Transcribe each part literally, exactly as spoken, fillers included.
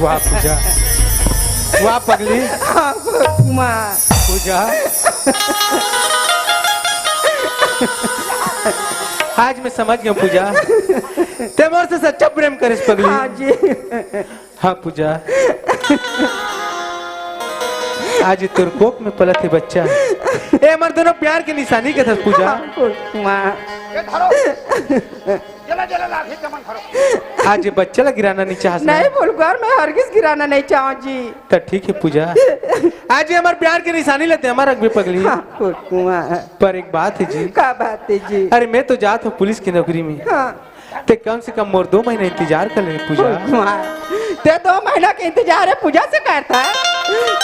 वाह पूजा, वाह पगली। हाँ, माँ। पूजा, आज मैं समझ गया पूजा, ते मोर से सच्चा प्रेम करिस पगली। हाँ जी। हाँ पूजा, आज तोर कोख में पलत हे बच्चा, ए हमर दोनों प्यार के निशानी कथस पूजा। हाँ, माँ। ये धरो। जला, जला, लाठी चमन धरो। आज ये बच्चा ला गिराना नहीं चाहस ना? नहीं, फुलकुमार, मैं हरगिज गिराना नहीं चाहूँ जी। त ठीक है पूजा, आज ये हमर प्यार के निशानी ला ते हमर रखबे पगली। हाँ, फुलकुमार। पर एक बात है जी। का बात है जी? अरे मैं तो जात हूँ पुलिस की नौकरी में। हाँ। ते कम से कम मोर दो महीना इंतजार कर ले पूजा। फुलकुमार, ते दो महीना के इंतजार है पूजा से करता है?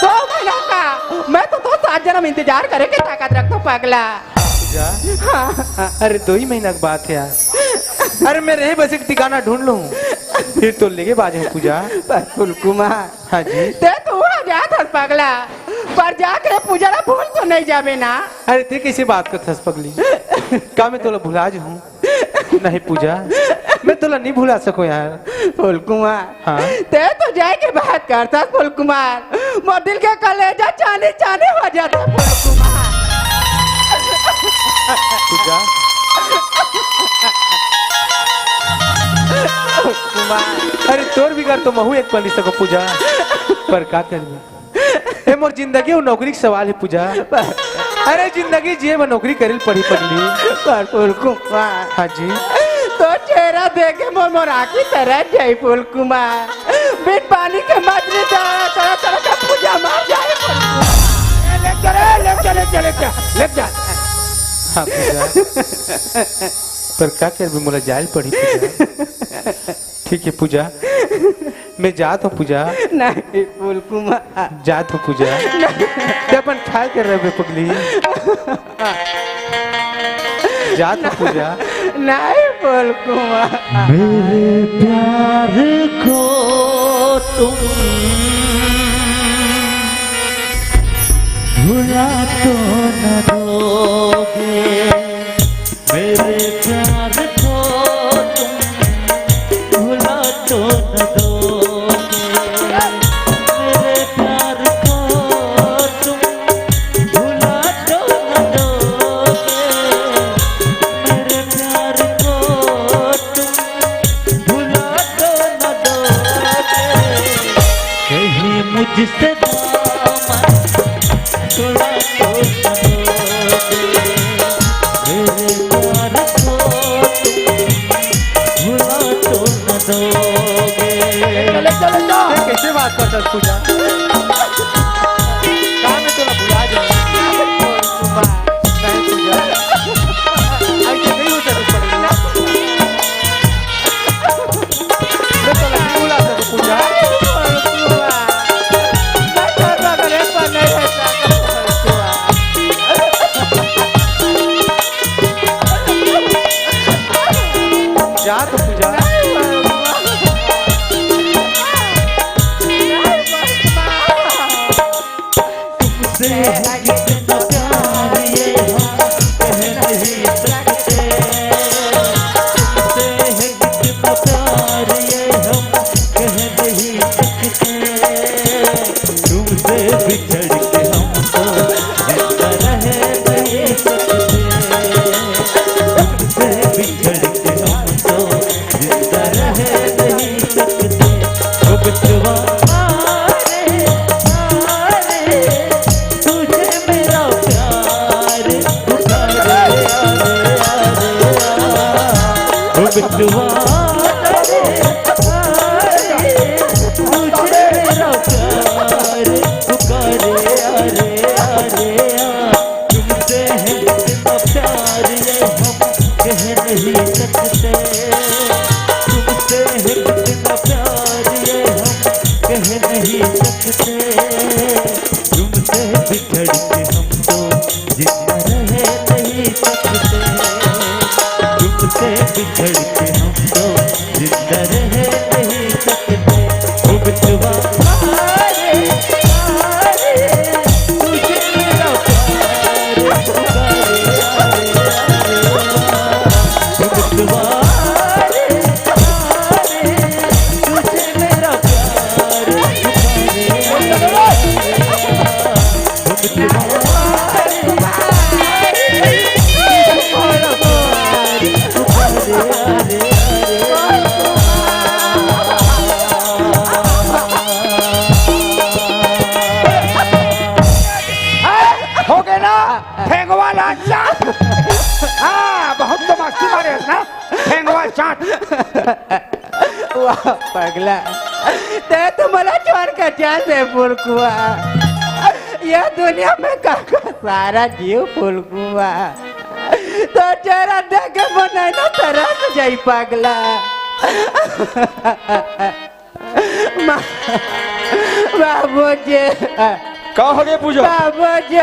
दो महीना का? मैं तो, तो सात जन्म इंतजार करे के ताकत रखता हूँ पगला। पूजा। हाँ। अरे दो ही महीना की बात है यार। अरे मैं रहे बसे के ठिकाना ढूंढ लूँ, फिर तो लेके बाजे हूँ पूजा। पर फुलकुमार। हाँ जी। ते तो वहाँ जात हस पगला, पर जाके पूजा ला भूल तो नहीं जाबे ना? अरे ते कैसे बात करत हस पगली? का मैं तोला भुला जाहूँ? नहीं पूजा, मैं तोला नहीं भुला सकूँ यार। फुलकुमार। हाँ। ते तो जाए के बात करता फुलकुमार, मोर दिल के कलेजा चानी चानी हो जाता फुलकुमार। पूजा। फुलकुमार। अरे तोर बिगर तो महू एक पल नहीं सको पूजा, पर का करबे? ए मोर जिंदगी अउ नौकरी के सवाल है पूजा। अरे जिंदगी जिए बर नौकरी करे ल पड़ी पगली। पर फुलकुमार। हाँ जी। तो चेहरा देखे मोर, मोर आँखी तरस जाई फुलकुमार। बिन पानी के मछली तरह तरह तरह के पूजा मर जाई फुलकुमार। ए, ले चल, ले चल, ले चल, ले चल, ले चल। हाँ पूजा। पर का करबे, मोला जाए ल पड़ी पूजा। ठीक है पूजा, मैं जात हूँ पूजा। नहीं फुलकुमार। जात हूँ पूजा। ते अपन ख्याल कर रहे पगली। जात हूँ पूजा। नहीं फुलकुमार। मेरे प्यार को तुम भुला तो न दोगे, मेरे प्यार को तुम भुला तो न दोगे, मेरे प्यार को तुम भुला तो न दोगे, मेरे प्यार को तुम भुला तो न दोगे। कहीं मुझसे दामन छुड़ा तो न दोगे, मेरे प्यार को तुम भुला तो न दोगे। चले, चले, चले। कैसे बात कर सकत पूजा? का मैं तोला भुला जाऊं? नहीं पूजा, ऐसे नहीं हो सकत पगली। मैं तोला नहीं भुला सकूं पूजा। जा तो पूजा। तुमसे है कितना प्यार ये हम कह नहीं सकते, तुमसे है कितना प्यार ये हम कह नहीं सकते, तुमसे बिछड़ के हम तो जिंदा रह नहीं सकते, तुमसे बिछड़ के हम तो जिंदा रह नहीं सकते। ओ बिछुआ, आ रे, आ रे, तुझे मेरा प्यार पुकारे, आ रे, आ रे, आ रे, आ। ओ बिछुआ, आ रे, आ रे, तुझे मेरा प्यार पुकारे, आ रे, आ रे, आ। तुमसे है इतना प्यार ये हम कह नहीं सकते, तुमसे है इतना प्यार ये हम कह नहीं सकते, तुमसे बिछड़ के हम तो जिंदा रह नहीं सकते, तुमसे बिछड़ के हम तो जिंदा रह नहीं सकते। ओ बिछुआ, आ रे, आ रे, तुझे मेरा प्यार पुकारे, आ रे, आ रे, आ। ओ बिछुआ, आ रे, आ रे, तुझे मेरा प्यार पगला, ते तो मोला छोड़ के चल दे फुलकुआ। ये दुनिया में का, का सारा जीव फुलकुआ। तो चेहरा देख के बनाई ना तरस जाई पगला। माँ, बाबूजी। का हो गे पूजा? बाबूजी।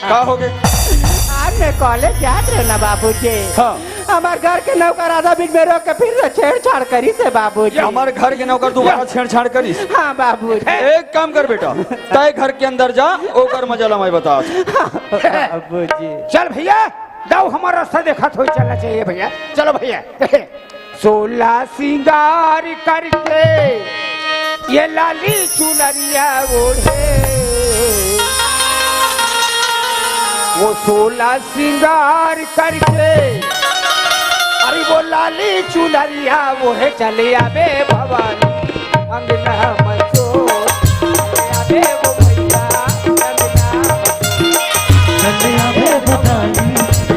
का हो गे? आज मैं कॉलेज जात रहे ना बाबूजी। हाँ। हमार घर के नौकर आधा बीच में रोक के फिर से छेड़छाड़ करिस हे बाबूजी। हमार घर के नौकर दोबारा छेड़छाड़ करिस? हाँ बाबूजी। एक काम कर बेटा, तय घर के अंदर जा, ओकर मजा ला मैं बता। बाबूजी। चल भैया, दाऊ हमार रास्ता देखत होई चलना चाहिए भैया। चलो भैया। सोला सिंगार करके ये लाली चुनरिया ओढ़े, वो सोला सिंगार करके, अरे वो लाली चुनरिया ओढ़े चले आवे भवानी अंगना मचोर, चले आवे वो भैया अंगना मचोर। चले आवे भवानी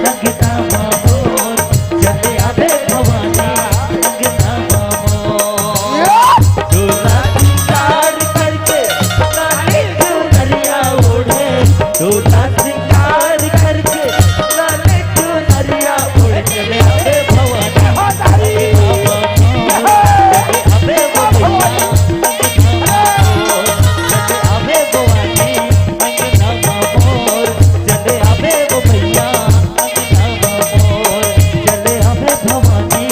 अंगना मचोर। चले आवे भवानी अंगना मचोर। डोला सिंगार करके लाली चुनरिया ओढ़े, डोला सिंगार करके लाली चुनरिया ओढ़े। चले आवे भवानी अंगना मचोर। चले आवे वो भैया अंगना मचोर। चले आवे भवानी अंगना मचोर। चले आवे वो भैया अंगना मचोर। चले आवे भवानी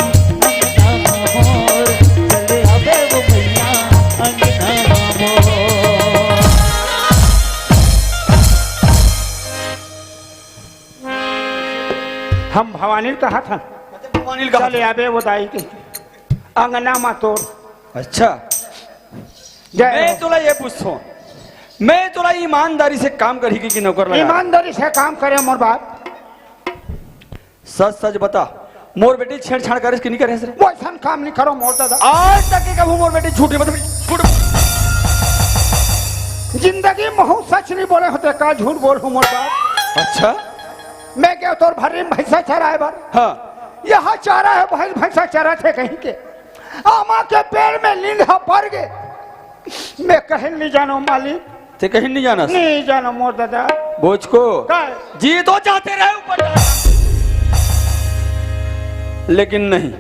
अंगना मचोर। चले आवे वो भैया अंगना मचोर। हम भवानी ल कहत हन। भवानी ल कहत हन। चले आबे वो दाई के अंगना म तोर। अच्छा। जय मैं हो। तोला ये पूछथों, मैं तोला ईमानदारी से काम करही कि, कि नौकर लगा? ईमानदारी से काम करे मोर बाप। सच सच बता, मोर बेटी छेड़छाड़ करिस कि नहीं करिस रे? वो ऐसा काम नहीं करो मोर दादा। आज तक के कभू मोर बेटी झूठ नहीं बता, झूठ। जिंदगी महू सच नहीं बोले होते, का झूठ बोल हूँ मोर बाप? अच्छा। मैं क्या तोर भर्री में भैंसा चराए बर? हाँ। यहाँ चारा है, भैंस, भैंसा चरा थे कहीं के। आमा के पेड़ में लींधा पड़ गे। मैं कहीं नहीं जानो मालिक। ते कहीं नहीं जाना? नहीं जानो मोर दादा। बोचको। का? जी तो जाते रहे ऊपर। लेकिन नहीं,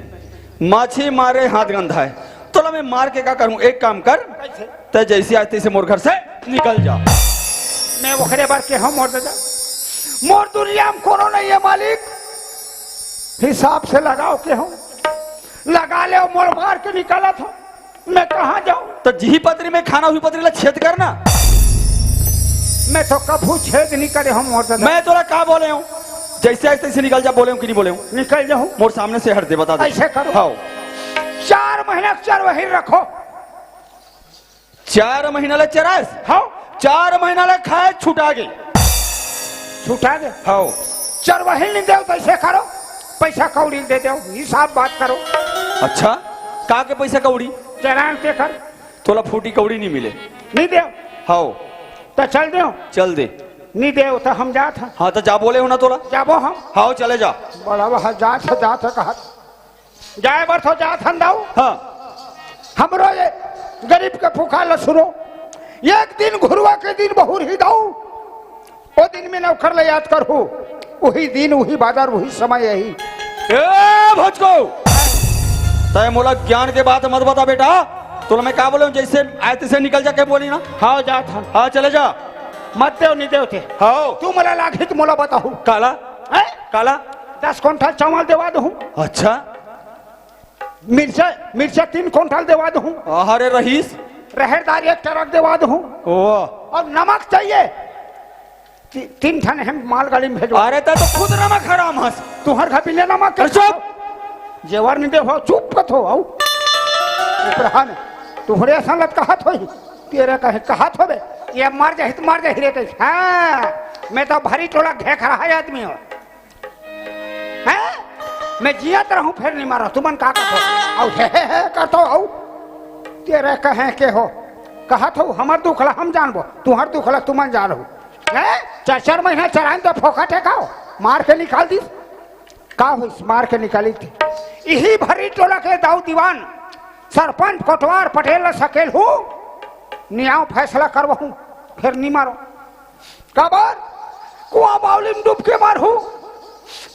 माछी मारे हाथ गंधाए। तोला मैं मार के का करूं? एक काम कर, कैसे? ते जैसे आज तैसे मोर घर से निकल जा। मैं ओकरे बर के हूँ मोर दादा। मोर दुनिया में कोनो नहीं है मालिक। हिसाब से लगाओ के हूँ। लगा ले मोर मार के निकलत हूँ। मैं कहाँ जाऊँ? तो जिही पतरी में खाना हुई पतरी ला छेद करना। मैं तो कभू छेद नहीं करे हूँ मोर दादा। मैं तोला का बोले हूँ? जैसे आज तैसे निकल जा बोले हूँ कि नहीं बोले हूँ? निकल जाऊँ। मोर सामने से हट दे, बता दे। ऐसे करो। हाँ। चार महीना के चरवाही रखो। चार महीना ले चरास? हाँ। चार महीना ले खाए छुटा गे। छुटा गे? हाँ। चरवाही नहीं देव तो ऐसे करो, पैसा कौड़ी दे देव, हिसाब बात करो। अच्छा, का के पैसा कौड़ी? चरान ते कर। तोला फूटी कौड़ी नहीं मिले। नहीं देव? हाँ। तो चल देव? चल दे। नहीं देव तो हम जात हन। हाँ, तो जा बोले हूँ ना तोला। जाबो हम। हाँ, चले जा। बड़ा वह जात है, जात है कहत। जाए बर तो जात हन दाऊ। हाँ। हमरो ये गरीब के पुकार ल सुनो। एक दिन घुरवा के दिन बहुर ही दाऊ। ओ दिन में नौकर ल याद करहू। वही दिन, वही बाजार, वही समय यही। ए भचको, तय मोला ज्ञान के बात मत बता बेटा। तोला मैं का बोले हूँ, जैसे आए तैसे निकल जा के बोली ना। हाँ, जात हन। हाँ, चले जा। मत देव, नहीं देव ते। हाँ। तू मोला लागी त मोला बताहू। काला? हैं? काला? दस कुंटल चावल देवा दूँ। अच्छा। मिर्चा, मिर्चा तीन कुंटल देवा दूँ। अरे रहीस। रहर दार एक ट्रक देवा दूँ। ओ। और नमक चाहिए। ती-, तीन ठन हम मालगाड़ी में भेजवा। अरे, तै तो खुद नमक हराम हस। तुहर घर बिना नमक के अरे, चुप। खाओ। जेवर नहीं दे हो, चुप कथो, आओ। उपरान, तुहरे संगत कहत होई। तेरे कहे कहत होबे। ये मर जाही त मर जाही रे कहे। हाँ, मैं तो भरी टोला घेखरा है आदमी हूँ। हैं? मैं जियत रहूं, फेर नहीं मारो, तुमन का कथो? अउ हे, हे, हे, कथो, अउ? तेरे कहे के हो? कहत हो, हमर दुख ला हम जानबो, तुहर दुख ला तुमन जानहू। हैं? चार, चार महीना चराइन तो फोकट है का हो? मार के निकाल दिस। का होइस? मार के निकाली थी। इही भरी टोला के दाऊ दीवान। सरपंच कोटवार पटेल ल सकेलहूं, नियाव फैसला करवहूं, फेर नी मारो। काबर? कुआं बावली में डूब के मरहूं,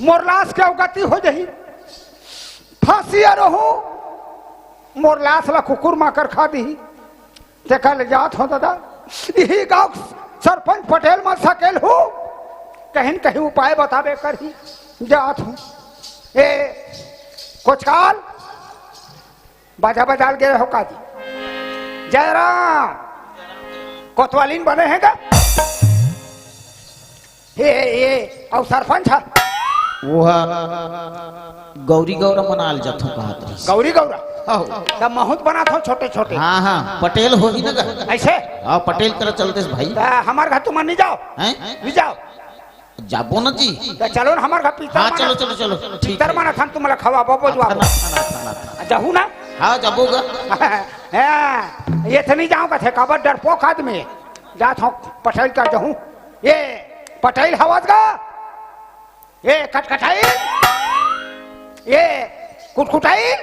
मोर लाश के अवगति हो जही, फांसी अरोहूं, मोर लाश ला कुकुर माकर खा दिही। तेकर ले जात हो दादा, इही गांव सरपंच पटेल मन सकेलहूं, कहीं न कहीं उपाय बताबे करही। जात हूं। ए कोचकाल, बाजा बजाल गे हो का जी? जयराम, कोतवालीन बने हे गा? हे, हे, अउ सरपंच ह? वो ह, गौरी गौरा मनाल जाथो कहत रहिस। गौरी गौरा? अहो। त महूं त बनात हो छोटे छोटे। हाँ, हाँ, पटेल होही न गा। अइसे? हाँ, पटेल करा चलतेस भाई। त हमर घर तुमन नी जाव? हैं? नी जाव? जाबो न जी। त चलो न हमर घर पीतर हाँ, माना। चलो, चलो, चलो, ठीक पीतर हे। माना थान तुमला खवाबो, बजवाबो। खाना, खाना, खाना, खाना। जाहू ना? हाँ, जाबो गा। हाँ, ये थे नी जाव कथे, काबर डरपोक आदमी। जात हो पटेल कर जाहूं। ए पटेल हवस गा? ए कटकटाइल, ए कुटकुटाइल।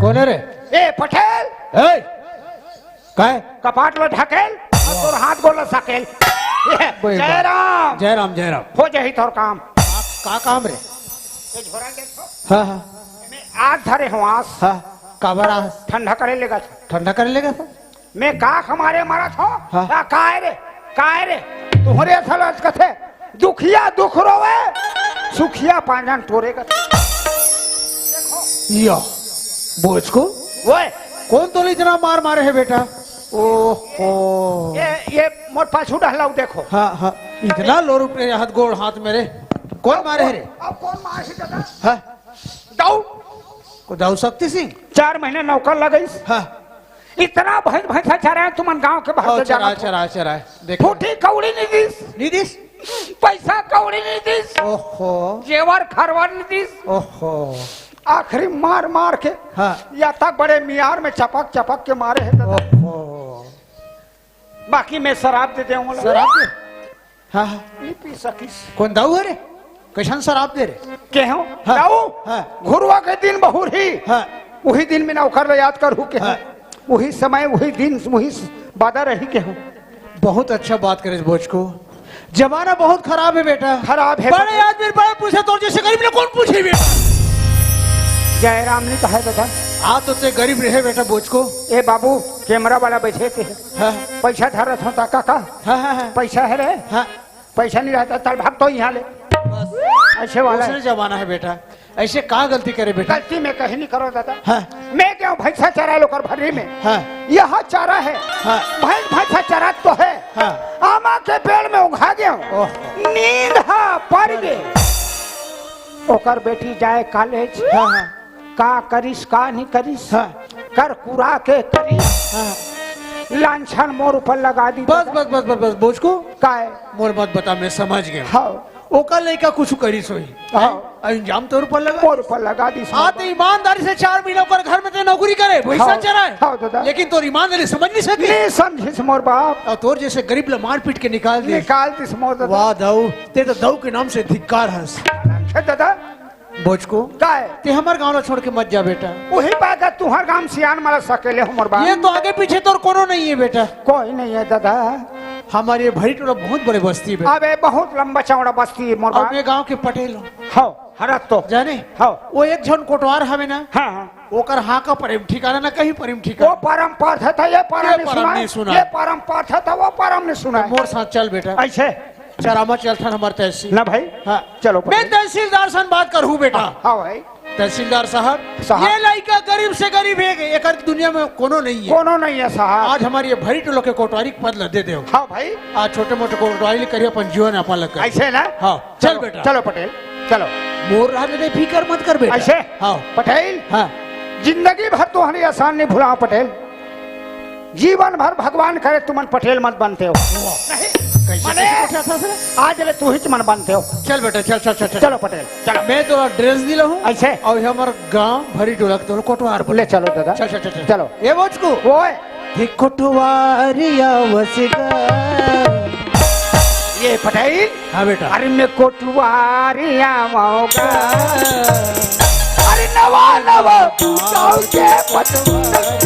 कोन हे रे? ए पटेल। ए, काय? कपाट ल ढकेल अउ तोर हाथ गोड़ ल सकेल। ए, बे, बे। जयराम। जयराम, जयराम। हो जाही तोर काम। का, का काम रे? ए झोरा ल देखो। हाँ, हाँ। एमे आस धरे हो आस। हाँ, काबर आस? ठंडा करे लेगा। ठंडा करे लेगा सर? मैं का हमारे मरत हो? हाँ। का, काय रे? काय रे? तुहरे असल कथे, दुखिया दुख रोवे, सुखिया पांजन टोरे कथे। या, बोचको? ओए। कोन तोला इतना मार मारे हे बेटा? ओहो। ये, ये मोर पाछू डहलाऊ देखो। हाँ, हाँ। इतना लो रुपये हाथ गोड़ हाथ मेरे। कोन मारे हे रे? अब कोन मारे हे दादा? हाँ। दाऊ। को दाऊ शक्ति सिंह? चार महीना नौकर लगइस। हाँ। इतना भैंस, भैंसा चराए तुमन गांव के बाहर अउ से चराए, जाना। चराए, चराए। देखो। फूटी कौड़ी नी दिस। नी दिस? पैसा कौड़ी नी दिस। ओहो। जेवर खरवर नी दिस। ओहो। आखिरी मार मार के हाँ। या तक बड़े मियार में चपक चपक के मारे हे दादा। ओहो। बाकी मैं शराब दे देवंव। शराब दे? हाँ, हाँ। नी पी सकिस। कोन दाऊ हे रे? कइसन शराब दे रे? केहो? हाँ। दाऊ? हाँ। घुरवा के दिन बहुर ही। हाँ। उही दिन में ना ओकर ल याद करहूं केहो। हाँ। उही समय, उही दिन, उही स-, बादर रही केहो। बहुत अच्छा बात करेस बोचको। जमाना बहुत खराब हे बेटा। खराब हे बड़े बेटा। आदमी बड़े पूछे, तोर जइसे गरीब ल कोन पूछही बेटा? जयराम नी कहे बेटा। आ तो तें गरीब रहे बेटा बोचको। ए बाबू, कैमरा वाला बइठे हे। हाँ। पइसा धरत हों त का, का? हाँ, हाँ, हाँ। पइसा हे रे? हाँ। पइसा नी रहता, चल भाग तो इहां ले। बस। अइसे वाला हे। दूसरे जमाना हे बेटा, अइसे का गलती करे बेटा? गलती मैं कहीं नी करों दादा। हाँ। मैं गेंव भैंसा चराय ल ओकर भर्री में। हाँ। इहां चराय हे। हाँ। भैंस भैंसा चरात तो हे। हाँ। आमा के पेड़ में ओंघा गेंव। ओह। नींद हा पर गे। ओकर बेटी जाय कॉलेज। हाँ, हाँ। का करिस, का नी करिस, हाँ। कर कुरा के करिस, हाँ। लांछन मोर ऊपर लगा दिस बस, दादा। बस, बस, बस, बस, बोचको। काय? मोर मत बता, मैं समझ गेंव। हाँ। ओकर लइका कुछु करिस होही। हाँ। अउ इल्जाम तोर ऊपर लगा मोर ऊपर लगा दिस। हाँ, त ईमानदारी से चार महीना ओकर घर में तें नौकरी करे, भैंसा हाँ। चराय। हाँ, दादा। लेकिन तोर ईमानदारी समझ नी सके। नी समझिस मोर बाप। अउ तोर जइसे गरीब ल मार पीट के निकाल दिस। निकाल दिस मोर दादा। वाह दाऊ, तें तो दाऊ के नाम से धिक्कार हस। हे दादा। बोचको? काय? तें हमर गांव ल छोड़ के मत जा बेटा। उही बात हे, तुंहर गांव सियान मन ल सकेले हो मोर बाप। ये तो आगे पीछे तोर कोनो नइ हे बेटा। कोई नइ हे दादा। हमर ये भरी टोला बहुत बड़े बस्ती हे बेटा। अबे बहुत लंबा चौड़ा बस्ती हे मोर बाप। अउ मैं गांव के पटेल हों। हव, हरत तो। जाने? हव। वो एक झन कोटवार हवे ना? हाँ, हाँ। ओकर हाँ का प्रेम ठिकाना ना कहीं प्रेम ठिकाना। वो परम पार्थ था, ये परम ये नहीं परम सुना है। नहीं सुना ये है। परम पार्थ था, वो परम नहीं सुना तो है। मोर साथ चल बेटा। अइसे? चल, आमा चलथन हमर तहसील। ना भाई, हाँ। चलो मैं पटेल। तहसीलदार सन बात करहूँ बेटा। हाँ, हाँ भाई। तहसीलदार साहब, साहब। ये लइका गरीब से गरीब हे, एकर दुनिया में कोनो नहीं है। कोनो नहीं है साहब। आज हमर ये भरी टोला के कोटवारी के पद ला दे देव। हाँ भाई। आज छोटे मोटे कोटवारी ले करिए, अपन जीवन यापन लग कर। अइसे ना? हाँ, चल चलो, बेटा। चलो पटेल, चलो। मोर रहने दे, फिकर मत कर बेटा। अइसे? हाँ। पटेल, हाँ। जिंदगी भर तो हमें एहसान नहीं भुलाओ पटेल। जीवन भर भगवान करे तुमन पटेल मत बनते हो। वाह। नहीं, कैसे, माने, कैसे पूछा था सर? आज ले तू ही मन बनते हो। चल बेटा, चल, चल, चल, चल। चलो पटेल, चलो। मैं तोला ड्रेस दिला हूँ। अइसे? अउ ये हमर गांव भरी टोला के तोला कोटवार बोले। ले चलो दादा। चल, चल, चल, चल। चलो। ये बोच को? ओए। हे कोटवारिया वसगा। ये पटेल? हाँ बेटा। अरे मैं कोटवारिया मौगा। अरे नवा नवा गाँव के पटवारी।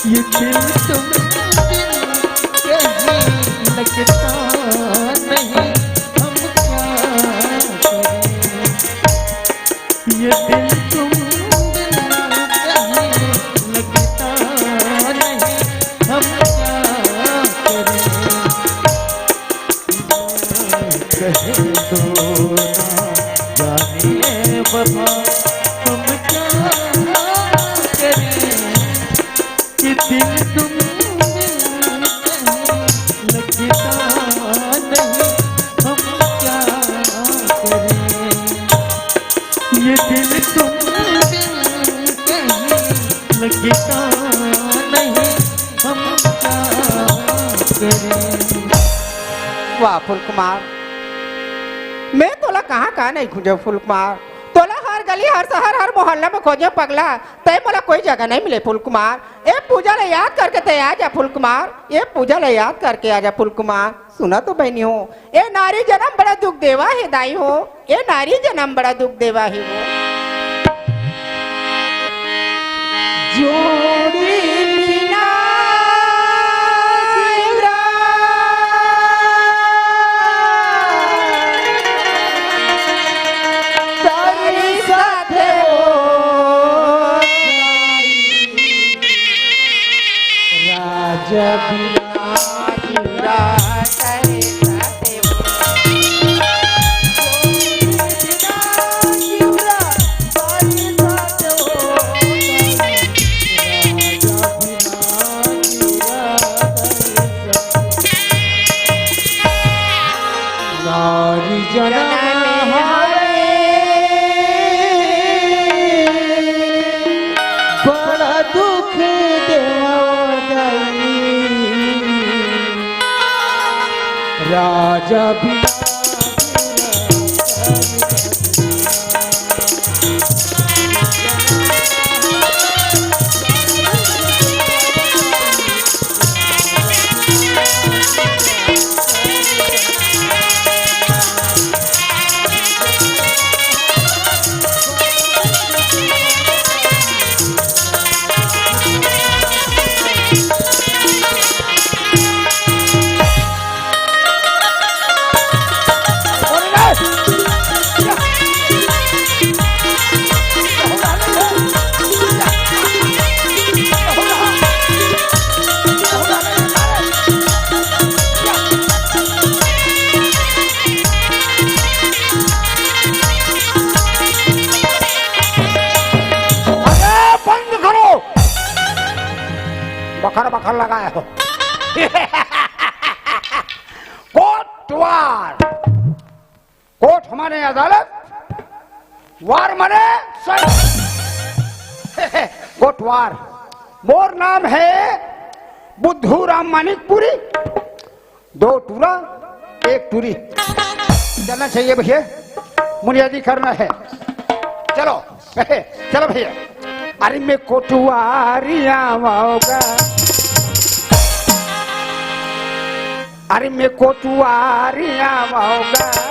ये दिल तुम बिन कहीं लगता नहीं, हम क्या करें? ये दिल तुम बिन कहीं लगता नहीं, हम क्या करें? कह दो ना जाने वफा, हम क्या करें? कि दिल तुम बिन कहीं लगता नहीं, हम क्या करें? ये दिल तुम बिन कहीं लगता नहीं, हम क्या करें? वाह फूल कुमार, मैं तोला कहाँ कहाँ नहीं खोजे फूल कुमार, तोला हर गली, हर शहर, हर मोहल्ला में खोजे पगला, तय मोला कोई जगह नहीं मिले फूल कुमार। ए पूजा ला याद करके तय आ जा फूल कुमार, ए पूजा ला याद करके आ जा फूल कुमार। सुना तो बहनी हो, ए नारी जन्म बड़ा दुख देवा हे दाई हो, ए नारी जन्म बड़ा दुख देवा हे हो। जोड़ी बिना तारी साथे ओ राजा बिना जुड़ा तारी साथे ओ। नारी जनम हवे बड़ा दुख देवा दाई। राजा बिना अरे बंद करो, बखर बखर लगाए हो। कोटवार, कोट हमारे अदालत, वार माने सर। कोटवार, मोर नाम है बुद्धू राम मानिकपुरी। दो टूरा, एक टूरी। चलना चाहिए भैया, मुनियादी करना है। चलो, चलो भैया। अरे मैं कोटवारी आवाओगा, अरे मैं कोटवारी आवाओगा।